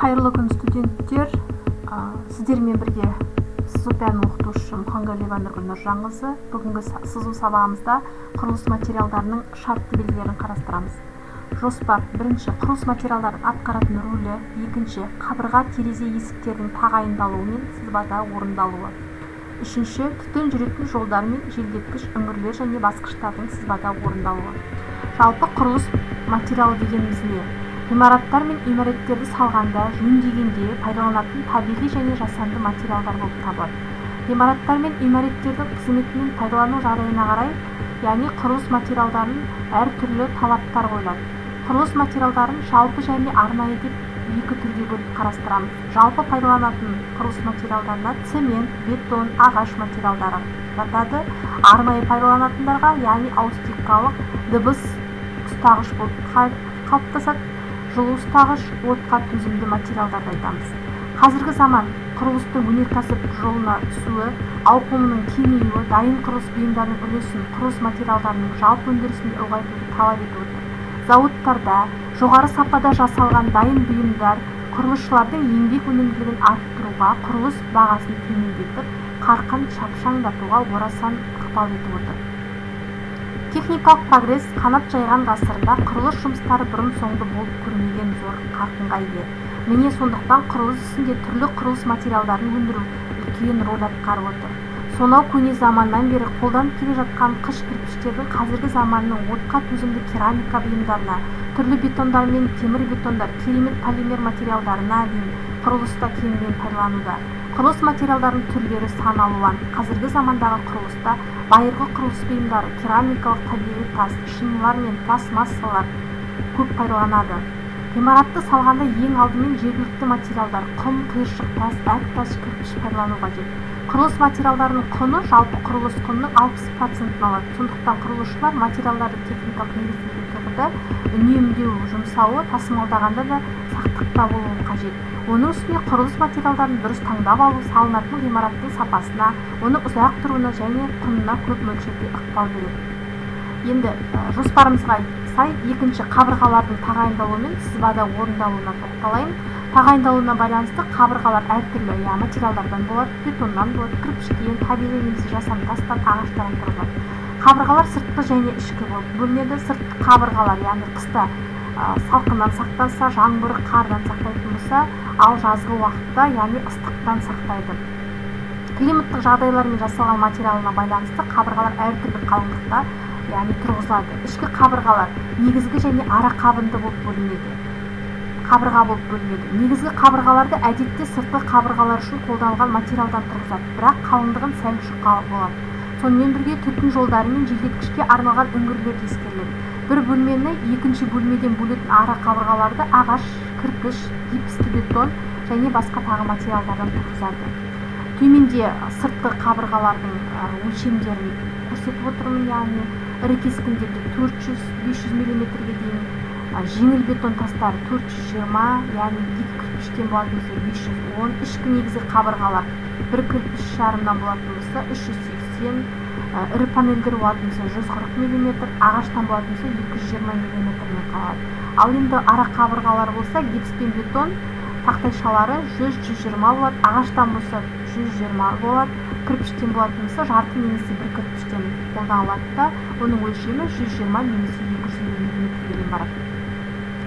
Қайырлы күн, студенттер. Сіздермен бірге сызу пәнінің оқытушысы Мұханғалиева Нұргүл Нұржанқызы. Бүгінгі сызу сабағымызда құрылыс материалдарының шартты белгілерін қарастырамыз. Жоспар: бірінші, құрылыс материалдарының атқаратын рөлі, екінші, қабырға, терезе, есіктердің тағайындалуы мен сызбада орындалуы, үшінші, түтін жүретін жолдар мен желдеткіш үңгірлер және басқыштардың сызбада орындалуы. Жалпы құрылыс материалы дегеніміз не? Ғимараттар мен имареттерді салғанда, жөндегенде пайдаланатын табиғи және жасанды материалдар болып табылады. Ғимараттар мен имареттердің қызметі мен пайдалану жағдайына қарай, яғни құрылыс материалдарын әртүрлі талаптар қойылады. Құрылыс материалдарын жалпы және арнайы деп екі түрге бөліп қарастырамыз. Жалпы пайдаланатын құрылыс материалдарына цемент, бетон, ағаш материалдары жатады. Арнайы пайдаланатындарға, яғни акустикалық дыбыс ұстағыш болып қалыптасады, жылу ұстағыш, отқа төзімді материалдарды айтамыз. Қазіргі заман құрылыстың өнеркәсіп жолына түсуі, ауқымының кеңеюі дайын құрылыс бұйымдарының үлесін құрылыс материалдарының жалпы өндірісінде ұлғайтуды талап етіп отыр. Зауыттарда жоғары сапада жасалған дайын бұйымдар құрылысшылардың еңбек өнімділігін арттыруға, құрылыс бағасын төмендетіп, қарқын шапшаңдатуға орасан ықпал етіп отыр. Техникалық прогресс қанат жайған ғасырында құрылыс жұмыстары бұрын соңды болып көрмеген зор қарқынға ие. Міне сондықтан құрылыс ісінде түрлі құрылыс материалдарын өндіру үлкен рөл атқарып отыр. Сонау көне заманнан бері қолданып келе жатқан қыш кірпіштердің қазіргі заманның отқа төзімді керамика бұйымдарына, түрлі бетондар мен темір бетондар, керемет полимер материалдарына дейін құрылыста кеңінен пайдалануда. Құрылыс материалдарының түрлері сан алуан. Қазіргі замандағы құрылыста байырғы құрылыс бұйымдары, керамикалық табиғи тас, шынылар мен пластмассалар көп пайдаланады. Ғимаратты салғанда ең алдымен жергілікті материалдар, құм, қиыршық тас, әк тас, кірпіш пайдалану қажет. Құрылыс материалдарының құны жалпы құрылыс құнының 60%-ын алады. Сондықтан құрылысшылар материалдарды техникалық негізделген тұрғыда үнемдеу жұмсауы, тасымалдағанда да сақтықта болуы қажет. Оның үстіне құрылыс материалдарын дұрыс таңдап алу салынатын ғимараттың сапасына, оның ұзақ тұруына және құнына көп мөлшерде ықпал береді. Енді жоспарымызға сай екінші қабырғалардың тағайындалуы мен сызбада орындалуына тоқталайын. Тағайындалуына байланысты қабырғалар әртүрлі материалдардан болады, бетоннан болады, кірпіштен, табиғи немесе жасанды тастан, ағаштан тұрғызылады. Қабырғалар сыртқы және ішкі болып бөлінеді. Сыртқы қабырғалар, яғни қыста салқыннан сақтаса, жаңбыр, қардан сақтайтын болса, ал жазғы уақытта, яғни ыстықтан сақтайды. Климаттық жағдайлармен жасалған материалына байланысты қабырғалар әртүрлі қалыңдықта, яғни тұрғызылады. Ішкі қабырғалар негізгі және ара қабынды болып бөлінеді. Қабырға болып бөлінеді. Негізгі қабырғаларды әдетте сыртқы қабырғалар үшін қолданылған материалдан тұрғызады, бірақ қалыңдығын сәл жұқа болады. Сонымен бірге түтін жолдары мен желдеткішке арналған үңгірлер ескеріледі. Бір бөлмені екінші бөлмеден бөлетін ара қабырғаларды ағаш, кірпіш, гипсті бетон және басқа тағы материалдардан тұрғызады. Төменде сыртқы қабырғалардың өлшемдерін көрсетіп отырмын, яғни ірі кескіндерде 400-500 мм-ге дейін, жеңіл бетон тастары 420, яғни екі кірпіштен болатын болса 510, ішкі негізгі қабырғалар бір кірпіш жарымнан болатын болса 380, ірі панельдер болатын болса 140 мм, ағаштан болатын болса 220 мм-мен қалады. Ал енді ара қабырғалар болса гипс пен бетон тақтайшалары 100-120 болады, ағаштан болса 120 болады, кірпіштен болатын болса жарты немесе бір кірпіштен қолданылады да, оның өлшемі 120 немесе 250 мм-ге дейін барады.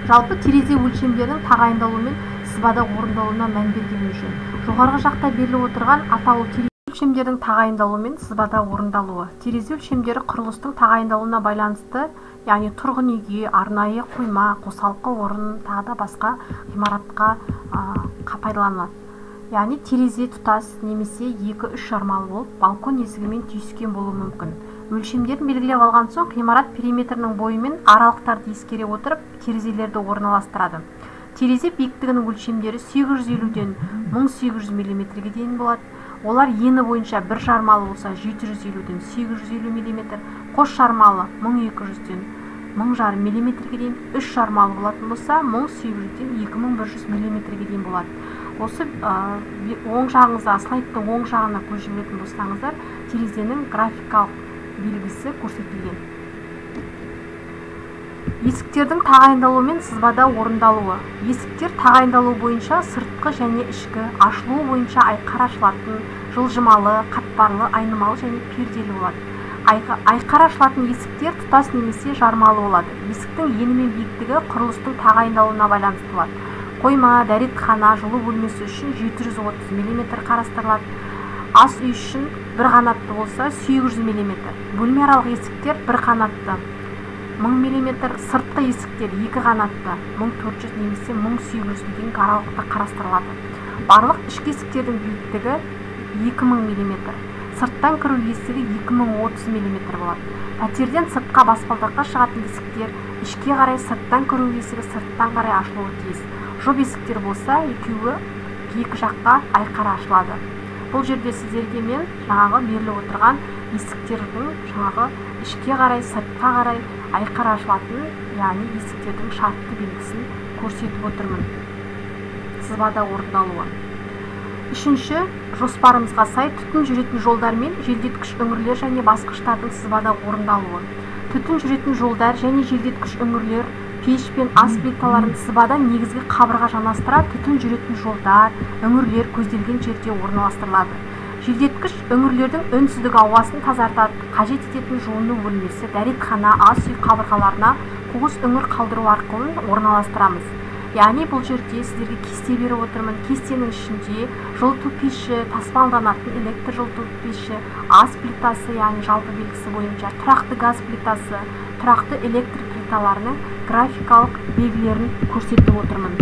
Жалпы терезе өлшемдерінің тағайындалуы мен сызбада орындалуына мән берген жөн. Жоғарғы жақта беріліп отырған атаулы терезе өлшемдердің тағайындалуы мен сызбада орындалуы. Терезе өлшемдері құрылыстың тағайындалуына байланысты, яғни тұрғын үйге, арнайы қойма, қосалқы орын, тағы да басқа ғимаратқа пайдаланылады. Яғни терезе тұтас немесе 2-3 жармалы болып, балкон есігімен түйіскен болуы мүмкін. Өлшемдерін белгілеп алған соң, ғимарат периметрінің бойымен аралықтарды ескере отырып, терезелерді орналастырады. Терезе биіктігінің өлшемдері 850-ден 1800 мм-ге дейін болады. Олар ені бойынша бір жармалы болса 750-ден 850 мм, қос жармалы 1200-ден 1500 мм-ге дейін, үш жармалы болатын болса 1800-ден 2100 мм-ге дейін болады. Осы оң жағыңызда, слайдтың оң жағына көз жіберетін болсаңыздар, терезенің графикалық белгісі көрсетілген. Есіктердің тағайындалуы мен сызбада орындалуы. Есіктер тағайындалуы бойынша сыртқы және ішкі, ашылуы бойынша айқара ашылатын, жылжымалы, қатпарлы, айнымалы және перделі болады. Айқара ашылатын есіктер тұтас немесе жармалы болады. Есіктің ені мен биіктігі құрылыстың тағайындалуына байланысты болады. Қойма, дәретхана, жылу бөлмесі үшін 730 мм қарастырылады. Ас үй үшін бір қанатты болса 800 мм. Бөлмеаралық есіктер бір қанатты 1000 мм, сыртқы есіктер екі қанатты 1400 немесе 1800 деген аралықта қарастырылады. Барлық ішкі есіктердің биіктігі 2000 мм. Сырттан кіру есігі 2030 мм болады. Пәтерден сыртқа баспалдаққа шығатын есіктер ішке қарай, сырттан кіру есігі сырттан қарай ашылуы тиіс. Жұп есіктер болса, екеуі екі жаққа айқара ашылады. Бұл жерде сіздерге мен жаңағы беріліп отырған есіктердің жаңағы ішке қарай, сыртқа қарай айқара ашылатын, яғни есіктердің шартты белгісін көрсетіп отырмын. Сызбада орындалуы. Үшінші, жоспарымызға сай түтін жүретін жолдар мен желдеткіш үңгірлер және басқыштардың сызбада орындалуы. Түтін жүретін жолдар және желдеткіш үңгірлер пеш пен ас плиталарын сызбада негізгі қабырға жанастыра түтін жүретін жолдар, үңгірлер көзделген жерде орналастырылады. Желдеткіш үңгірлердің үнсіздік ауасын тазартады, қажет ететін жуыну бөлмесі, дәретхана, ас үй қабырғаларына қуыс үңгір қалдыру арқылы орналастырамыз. Яғни бұл жерде сіздерге кесте беріп отырмын. Кестенің ішінде жылыту пеші, тасымалданатын электр жылыту пеші, ас плитасы, яғни жалпы белгісі бойынша тұрақты газ плитасы, тұрақты электр плиталарының графикалық белгілерін көрсетіп отырмын.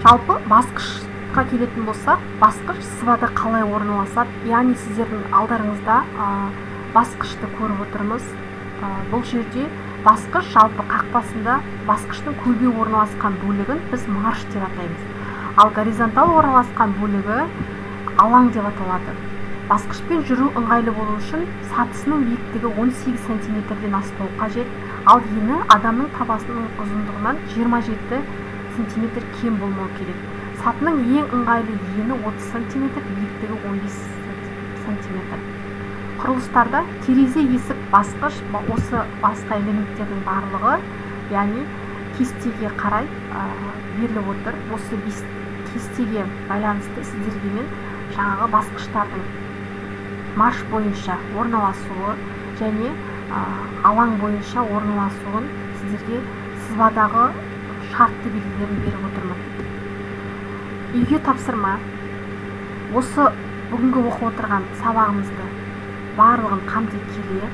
Жалпы басқышқа келетін болсақ, басқыш сызбада қалай орналасады? Яғни сіздердің алдарыңызда басқышты көріп отырмыз. Бұл жерде басқыш жалпы қақпасында басқыштың көлбеу орналасқан бөлігін біз марш деп атаймыз. Ал горизонтал орналасқан бөлігі алаң деп аталады. Басқышпен жүру ыңғайлы болу үшін сатысының биіктігі 18 сантиметрден аспау қажет, ал ені адамның табасының ұзындығынан 27 сантиметр кем болмау керек. Сатының ең ыңғайлы ені 30 сантиметр, биіктігі 15 сантиметр. Құрылыстарда терезе, есік, басқыш, осы басқа элементтердің барлығы, яғни кестеге қарай беріліп отыр. Осы кестеге байланысты сіздерге мен жаңағы басқыштардың марш бойынша орналасуы және алаң бойынша орналасуын сіздерге сызбадағы шартты белгілерін беріп отырмын. Үйге тапсырма. Осы бүгінгі оқып отырған сабағымызды барлығын қамти келе,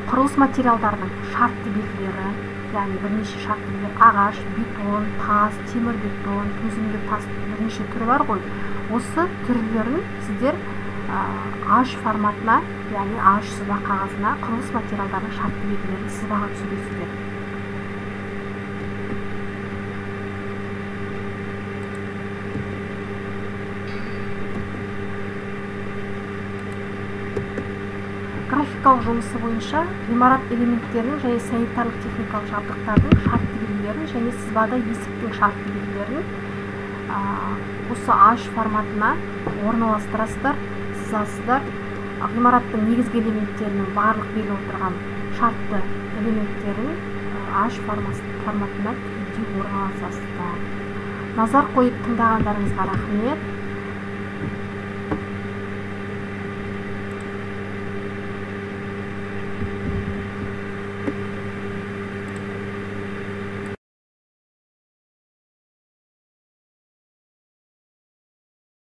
құрылыс материалдарының шартты белгілері, яғни бірнеше шартты белгілер, ағаш, бетон, тас, темір бетон, төзімді тас, бірнеше түрі бар ғой. Осы түрлерін сіздер ағаш форматына, яғни ағаш сызба қағазына құрылыс материалдарының шартты белгілерін сызбаға түсіресіздер. Графикалық жұмысы бойынша ғимарат элементтерінің және санитарлық техникалық жабдықтардың шартты белгілерін және сызбада есіктің шартты белгілерін осы ағаш форматына орналастырасыздар, сызасыздар. Ғимараттың негізгі элементтерінің барлық беріліп отырған шартты элементтерін ағаш форматына түгелдей орналастырасыздар. Назар қойып тыңдағандарыңызға рахмет.